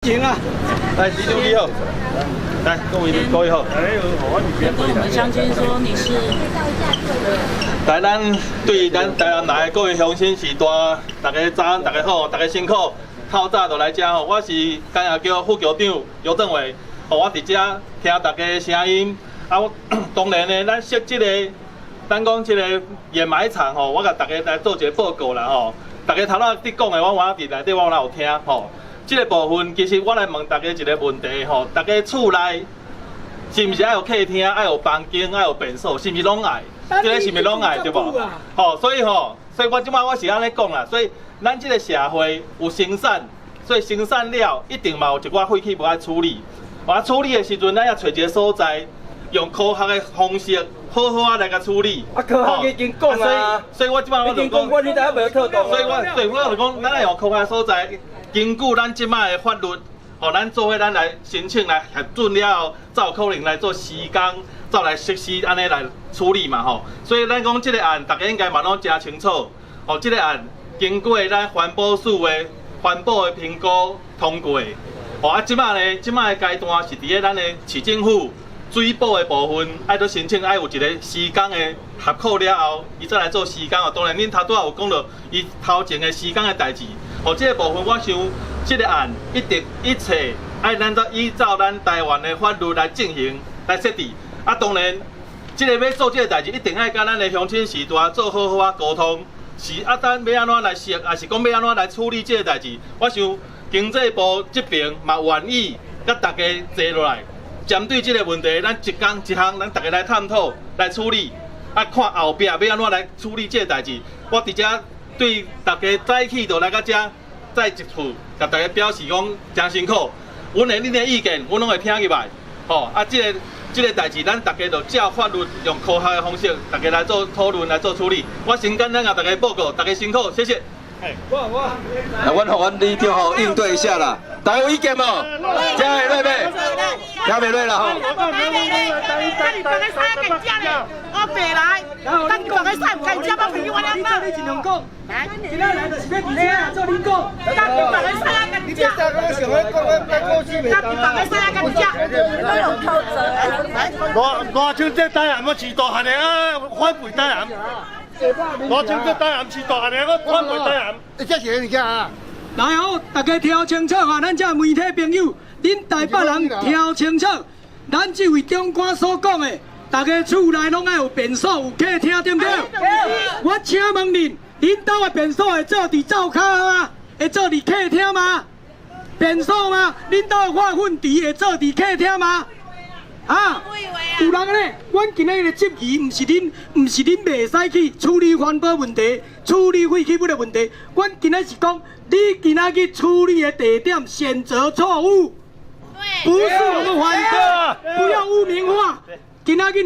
行啊！來，里長你好，來，各位各位好。跟我們鄉親說你是。來，咱對咱台南來的各位鄉親序大，大家早安，大家好，大家辛苦，透早就來遮吼。我是江亞橋副橋長尤政偉，吼，我佇遮聽大家的聲音。啊，我當然呢，咱設這個，咱講這個掩埋場吼，我共大家來做一個報告啦吼。大家頭仔佇講的，我我佇內底我有聽吼。這個部分其實我來問大家一個問題吼，大家厝內是毋是愛有客廳、愛有房間、愛有便所，是毋是攏愛？這個是毋是攏愛對無？吼，所以吼，所以我這擺我是按呢講啦，所以咱這個社會有生產，所以生產了一定嘛有一寡廢棄物愛處理。啊，處理的時陣，咱要揣一個所在，用科學的方式，好好啊來共處理。啊，科學已經講啊，所以我這擺我就講，你都還袂妥當。所以我對我就講，咱愛用科學所在。根據咱這擺的法律，吼，咱做伙咱來申請來核准了後，才有可能來做施工，才來實施按呢來處理嘛吼。所以咱講這個案，大家應該嘛攏誠清楚。吼，這個案經過咱環保署的環保的評估通過。吼啊，這擺呢，這擺的階段是佇咧咱的市政府水保的部分，愛閣申請愛有一個施工的核可了後，伊再來做施工哦。當然，恁頭拄仔有講著伊頭前的施工的代誌。哦，這個部分我想，這個案一定一切愛咱都依照咱台灣的法律來進行來設置。啊，當然，這個欲做這個代誌，一定愛佮咱的鄉親序大做好好仔溝通。是啊，咱欲按怎來設，抑是講欲按怎來處理這個代誌？我想經濟部這邊嘛願意佮大家坐落來，針對這個問題，咱一工一項，咱大家來探討來處理。啊，看後壁欲按怎來處理這個代誌。我佇遮對大家早起就來到遮，再一次共大家表示講誠辛苦。阮的恁的意見，阮攏會聽入來。吼，啊，這個代誌，咱大家就照法律用科學的方式，大家來做討論來做處理。我先簡單共大家報告，大家辛苦，謝謝。我我，那阮予阮里長吼應對一下啦，大家有意見無？聽會落未？聽袂落啦吼。我白來，咱別个使毋該食，我朋友我兩個。你盡量講，今仔來就是欲佇遮做恁講。家己別个使啊，家己食。家己別个使啊，家己食。偌偌像這台南飼大漢的啊，反背台南。偌像這台南飼大漢的，我反背台南。這是物件啊？來哦，大家聽清楚啊！咱這媒體朋友，恁台北人聽清楚，咱這位長官所講的，大家厝內攏愛有便所、有客廳，對毋對？我請問恁，恁兜的便所會做佇灶跤嗎？會做佇客廳嗎？便所嗎？恁兜的化糞池會做佇客廳嗎？啊？有人咧，阮今仔日的質疑，毋是恁，毋是恁袂使去處理環保問題、處理廢棄物的問題。阮今仔是講，你今仔去處理的地點選擇錯誤，不是我們反對，不要污名化。今仔日。